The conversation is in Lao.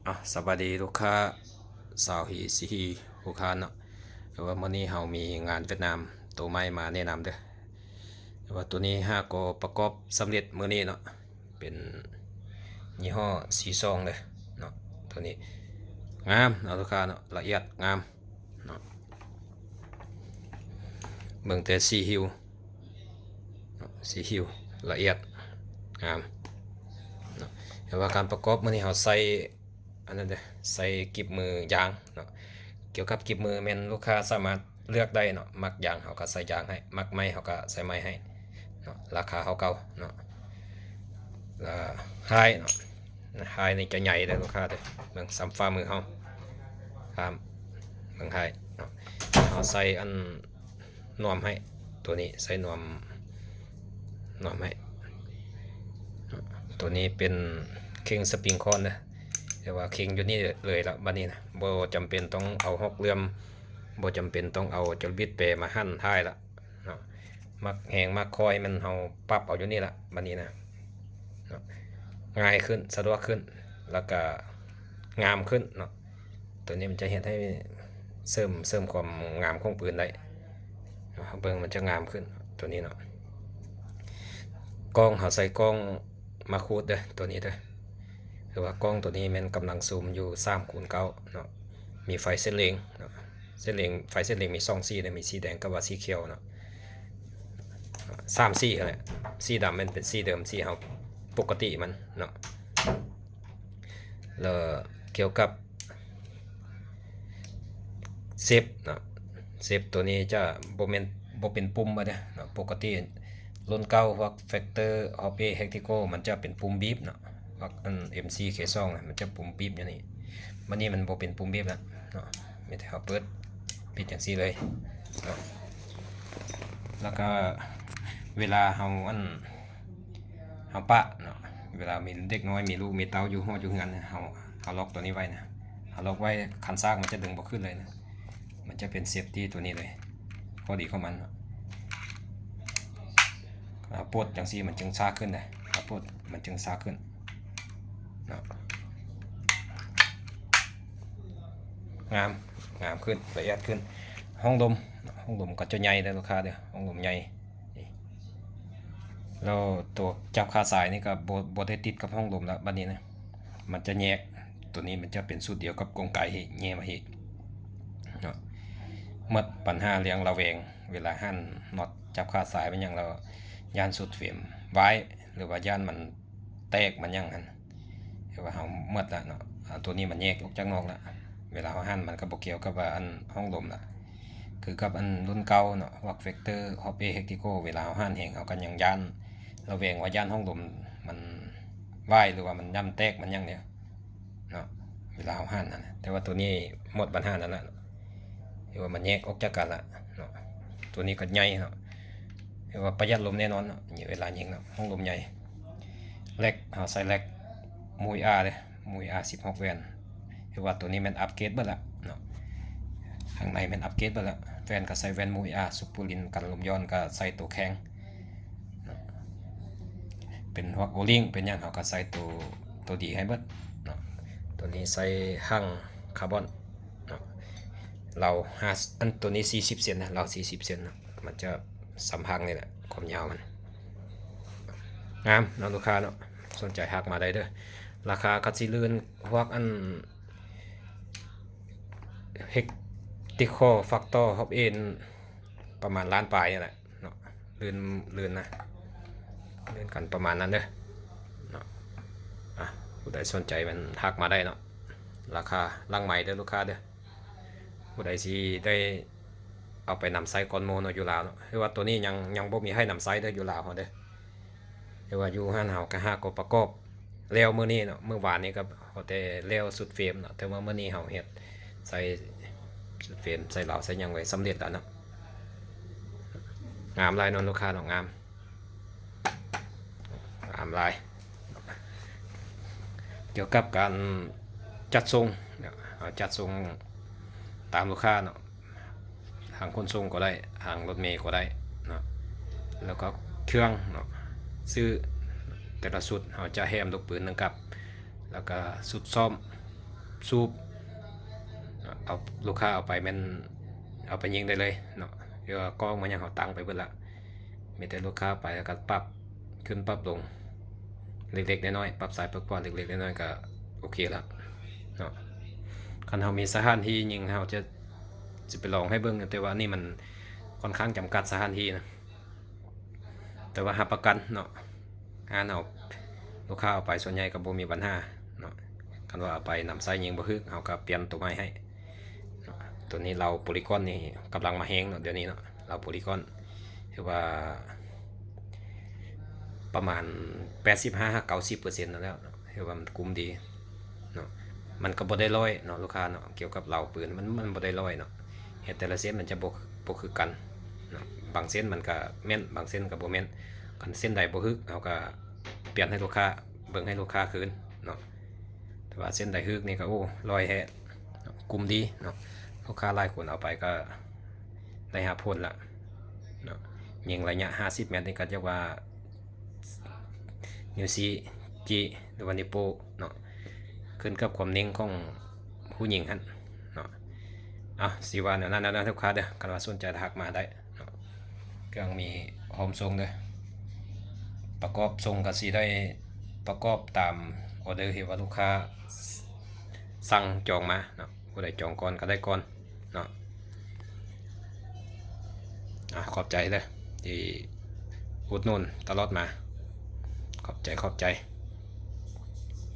ອາ ສະບາຍດີລູກຄ້າຊາວຮີຊີຮີທຸກທ່ານເນາະ. ແຕ່ວ່າມື້ນີ້ເຮົາມີງານຫວຽດນາມໂຕໃໝ່ມາແນະນຳເດີ. ແຕ່ວ່າໂຕນີ້ຫາກໍປະກອບສຳເລັດມື້ນີ້ເນາະ, ເປັນຍີ່ຫໍ້ຊີຊອງເດີເນາະ. ໂຕນີ້ງາມເນາະລູກຄ້າເນາະ, ລະອຽດງາມເນາະ. ເບິ່ງແຕ່ສີຜິວ ເນາະ, ສີຜິວລະອຽດງາມເນາະ. ແຕ່ວ່າການປະກອບມື້ນີ້ເຮົາໃສ່ອັນນັ້ນເດີ, ໃສ່ກິບມືຢາງເນາະ. ກ່ຽວກັບກິບມືແມ່ນລູກຄ້າສາມາດເລືອກໄດ້ເນາະ, ມັກຢາງເຮົາກໍໃສ່ຢາງໃຫ້, ມັກໄມ້ເຮົາກໍໃສ່ໄມ້ໃຫ້ເນາະ, ລາຄາເຮົາເກົ່າເນາະ. ລະທ້າຍເນາະ, ທ້າຍນີ້ຈະໃຫຍ່ເດີລູກຄ້າເດີ, ເບິ່ງສ່ຳຝ່າມືເຮົາ, ຂ້າມເບິ່ງທ້າຍເນາະ. ເຮົາໃສ່ອັນ ນວມໃຫ້, ໂຕນີ້ໃສ່ນວມ ນວມໃຫ້. ໂຕນີ້ເປັນເຄັ່ງສະປຣິງຄອນເດີ, ແຕ່ວ່າເຄັ່ງຢູ່ນີ້ເລີຍລະ. ບັດນີ້ນະ ບໍ່ຈຳເປັນຕ້ອງເອົາຫົກເຫຼື້ອມ, ບໍ່ຈຳເປັນຕ້ອງເອົາຈະບິດແປມາຫັນທ້າຍລະເນາະ. ມັກແຮງມັກຄ່ອຍມັນ ເຮົາປັບເອົາຢູ່ນີ້ລະ. ບັດນີ້ນະ ເນາະ, ງ່າຍຂຶ້ນ, ສະດວກຂຶ້ນ, ແລ້ວກະງາມຂຶ້ນເນາະ. ໂຕນີ້ມັນຈະເຮັດໃຫ້ເສີມ ເສີມຄວາມງາມຂອງປືນໄດ້ເນາະ, ເບິ່ງມັນຈະງາມຂຶ້ນ ໂຕນີ້ເນາະ. ກ້ອງ ເຮົາໃສ່ກ້ອງມາຂູດເດີ ໂຕນີ້ເດີ. ຄືວ່າກ້ອງໂຕນີ້ແມ່ນກຳລັງຊູມຢູ່ສາມຄູນເກົ້າເນາະ, ມີໄຟເສັ້ນເລັງເນາະ. ເສັ້ນເລັງ ໄຟເສັ້ນເລັງມີສອງສີເດີ, ມີສີແດງກັບວ່າສີຂຽວເນາະ, ສາມສີຫັ້ນແຫຼະ. ສີດຳແມ່ນເປັນສີເດີມ ສີເຮົາປົກກະຕິມັນເນາະ. ແລ້ວກ່ຽວກັບເຊັບເນາະ, ເຊັບໂຕນີ້ຈະບໍ່ແມ່ນ ບໍ່ເປັນປຸ່ມເດີເນາະ. ປົກກະຕິລຸ້ນເກົ່າ ພວກ Factor Hobby Tactical ມັນຈະເປັນປຸ່ມບີບເນາະ, ພວກອັນ ເອັມສີ່ ເຄສອງ ມັນຈະປຸ່ມບີບຢູ່ນີ້. ບັດນີ້ມັນບໍ່ເປັນປຸ່ມບີບແລ້ວເນາະ, ມີແຕ່ເຮົາເປີດປິດຈັ່ງຊີ້ເລີຍເນາະ. ແລ້ວກະເວລາເຮົາອັນ ເຮົາປະເນາະ, ເວລາມີເດັກນ້ອຍ ມີລູກມີເຕົ້າຢູ່ຫໍຢູ່ເຮືອນ ເຮົາ ເຮົາລັອກໂຕນີ້ໄວ້ນະ, ເຮົາລັອກໄວ້ ຄັນຊາກມັນຈະດຶງບໍ່ຂຶ້ນເລີຍນະ. ມັນຈະເປັນເຊັບຕີ້ໂຕນີ້ເລີຍ, ຂໍ້ດີຂອງມັນເນາະ. ເຮົາປົດຈັ່ງຊີ້ມັນຈຶ່ງຊາກຂຶ້ນເດ້, ເຮົາປົດມັນຈຶ່ງຊາກຂຶ້ນເນາະ. ງາມ ງາມຂຶ້ນ ລະອຽດຂຶ້ນ. ຫ້ອງລົມ ຫ້ອງລົມກໍຈະໃຫຍ່ເດີລູກຄ້າເດີ, ຫ້ອງລົມໃຫຍ່. ແລ້ວຕົວຈັບຂາສາຍນີ້ກໍບໍ່ ບໍ່ໄດ້ຕິດກັບຫ້ອງລົມລະ. ບັດນີ້ນະ ມັນຈະແຍກ, ຕົວນີ້ມັນຈະເປັນຊຸດດຽວກັບກົງໄກ ແຍກມາອີກເນາະ. ໝົດບັນຫາເລື່ອງລະແວງ ເວລາຫັນນັອດຈັບຂາສາຍແມ່ນຫຍັງ ແລ້ວຢ້ານຊຸດເຟຣມວາຍ ຫຼືວ່າຢ້ານມັນແຕກມັນຫຍັງຫັ້ນ. ຄືວ່າເຮົາໝົດລະເນາະ, ອາ ຕົວນີ້ມັນແຍກອອກຈາກນອກລະ. ເວລາເຮົາຫັນມັນກໍບໍ່ກ່ຽວກັບວ່າອັນຫ້ອງລົມລະ. ຄືກັບອັນລຸ້ນເກົ່າເນາະ, ພວກ Factor Hobby Tactical ເວລາເຮົາຫັນແຮງ ເຮົາກໍຍັງຢ້ານລະແວງວ່າຢ້ານຫ້ອງລົມມັນວາຍ ຫຼືວ່າມັນຢ້ານແຕກມັນຫຍັງເດເນາະ, ເວລາເຮົາຫັນຫັ້ນນະ. ແຕ່ວ່າຕົວນີ້ໝົດບັນຫານັ້ນລະ, ຄືວ່າມັນແຍກອອກຈາກກັນລະເນາະ. ຕົວນີ້ກໍໃຫຍ່ເນາະ, ຄືວ່າປະຢັດລົມແນ່ນອນເນາະ ເວລາຍິງເນາະ, ຫ້ອງລົມໃຫຍ່. ແລັກ ເຮົາໃສ່ແລັກ Muia ເດ້, Muia ສິບຫົກແວ່ນ. ຄືວ່າຕົວນີ້ແມ່ນອັບເກຣດເບິດລະເນາະ, ຂ້າງໃນແມ່ນອັບເກຣດເບິດລະ. ແວ່ນກໍໃສ່ແວ່ນ Muia Superlens ກັນລົມຍ້ອນ, ກໍໃສ່ຕົວແຂງເນາະ, ເປັນພວກ O-ring ເປັນຫຍັງ ເຮົາກໍໃສ່ຕົວ ຕົວດີໃຫ້ເບິດເນາະ. ຕົວນີ້ໃສ່ຫາງຄາບອນເນາະ, ລາວຫ້າ ອັນ ຕົວນີ້ສີ່ສິບເຊັນນະ, ລາວສີ່ສິບເຊັນເນາະ. ມັນຈະສ່ຳຫາງນີ້ແຫຼະ ຄວາມຍາວມັນ. ງາມເນາະລູກຄ້າເນາະ, ສົນໃຈທັກມາໄດ້ເດີ. ລາຄາກໍຊິລື່ນພວກອັນ Tactical Factor Hobby ປະມານລ້ານປາຍນີ້ແຫຼະເນາະ, ລື່ນ ລື່ນນະ, ລື່ນກັນປະມານນັ້ນເດີເນາະ. ອາ ຜູ້ໃດສົນໃຈມັນທັກມາໄດ້ເນາະ, ລາຄາຫຼັງໄມເດີລູກຄ້າເດີ. ຜູ້ໃດຊິໄດ້ເອົາໄປນຳໃຊ້ກ່ອນໝູ່ເນາະ ຢູ່ລາວເນາະ. ຄືວ່າໂຕນີ້ຍັງ ຍັງບໍ່ມີໃຫ້ນຳໃຊ້ເດີ ຢູ່ລາວເຮົາເດີ. ຄືວ່າຢູ່ຫັ້ນເຮົາກໍຫາກໍປະກອບແລ້ວມື້ນີ້ເນາະ, ມື້ວານນີ້ກໍພໍແຕ່ແລ້ວຊຸດເຟຣມເນາະ, ແຕ່ວ່າມື້ນີ້ເຮົາເຮັດໃສ່ຊຸດເຟຣມ ໃສ່ເລົາ ໃສ່ຫຍັງໄວ້ສຳເລັດແລ້ວເນາະ. ງາມຫຼາຍເນາະລູກຄ້າເນາະ, ງາມ. ງາມຫຼາຍ. ກ່ຽວກັບການຈັດສົ່ງເນາະ, ເຮົາຈັດສົ່ງຕາມລູກຄ້າເນາະ, ທາງຂົນສົ່ງກໍໄດ້, ທາງລົດເມກໍໄດ້ເນາະ. ແລ້ວກໍເຄື່ອງເນາະ, ຊື້ແຕ່ລະຊຸດເຮົາຈະແຖມລູກປືນໜຶ່ງກັບ, ແລ້ວກໍຊຸດຊ້ອມ ສູບ ເອົາ ລູກຄ້າເອົາໄປແມ່ນເອົາໄປຍິງໄດ້ເລີຍເນາະ ຫຼືວ່າກ້ອງມາຫຍັງເຮົາຕັ້ງໄປເບິດລະ ມີແຕ່ລູກຄ້າໄປແລ້ວກໍປັບຂຶ້ນປັບລົງ ເລັກໆນ້ອຍໆ ປັບຊ້າຍປັບຂວາເລັກໆນ້ອຍໆ ກໍໂອເຄລະເນາະ. ຄັນເຮົາມີສະຖານທີ່ຍິງ ເຮົາຈະ ຈະໄປລອງໃຫ້ເບິ່ງ ແຕ່ວ່າອັນນີ້ມັນຂ້ອນຂ້າງຈຳກັດສະຖານທີ່ນະ ແຕ່ວ່າຮັບປະກັນເນາະ ຮ້ານເຮົາ ລູກຄ້າເອົາໄປສ່ວນໃຫຍ່ກໍບໍ່ມີບັນຫາເນາະ. ຄັນວ່າເອົາໄປນຳໃຊ້ຍິງບໍ່ຖືກ ເຮົາກໍປ່ຽນໂຕໃໝ່ໃຫ້ເນາະ. ໂຕນີ້ເຫຼົ້າໂປລີກອນນີ້ກຳລັງມາແຮງເນາະ ດຽວນີ້ເນາະ ເຫຼົ້າໂປລີກອນ ຖືວ່າປະມານແປດສິບຫ້າຫາເກົ້າສິບເປີເຊັນນັ້ນແຫຼະເນາະ ຖືວ່າມັນກຸ້ມດີເນາະ. ມັນກໍບໍ່ໄດ້ຮ້ອຍເນາະ ລູກຄ້າເນາະ ກ່ຽວກັບເຫຼົ້າປືນ ມັນ ມັນບໍ່ໄດ້ຮ້ອຍເນາະ ເຮັດແຕ່ລະເສັ້ນມັນຈະບໍ່ ບໍ່ຄືກັນເນາະ ບາງເສັ້ນມັນກໍແມ່ນ ບາງເສັ້ນກໍບໍ່ແມ່ນ. ຄັນເສັ້ນໃດບໍ່ຖືກ ເຮົາກໍປ່ຽນໃຫ້ລູກຄ້າ ເບິ່ງໃຫ້ລູກຄ້າຄືນເນາະ. ແຕ່ວ່າເສັ້ນໃດຖືກນີ້ກໍ ໂອ້ ຮ້ອຍແທ້ ກຸ້ມດີເນາະ. ລູກຄ້າຫຼາຍຄົນເອົາໄປກໍໄດ້ຮັບຜົນລະເນາະ. ຍິງໄລຍະຫ້າສິບແມັດນີ້ກໍຈະວ່ານິ້ວຊີ້ຈີ້ ຫຼືວ່ານິ້ວໂປ້ເນາະ ຂຶ້ນກັບຄວາມເໜັງຂອງຜູ້ຍິງຫັ້ນເນາະ. ເອົາ ຊິວ່າແນວນັ້ນແນວນັ້ນ ລູກຄ້າເດີ ຄັນວ່າສົນໃຈທັກມາໄດ້ເນາະ. ເຄື່ອງມີພ້ອມສົ່ງເດີ ປະກອບສົ່ງກໍຊິໄດ້ປະກອບຕາມອໍເດີທີ່ວ່າລູກຄ້າສັ່ງຈອງມາເນາະ ຜູ້ໃດຈອງກ່ອນກໍໄດ້ກ່ອນເນາະ. ອາ ຂອບໃຈເດີທີ່ອຸດໜູນຕະຫຼອດມາ ຂອບໃຈ ຂອບໃຈ.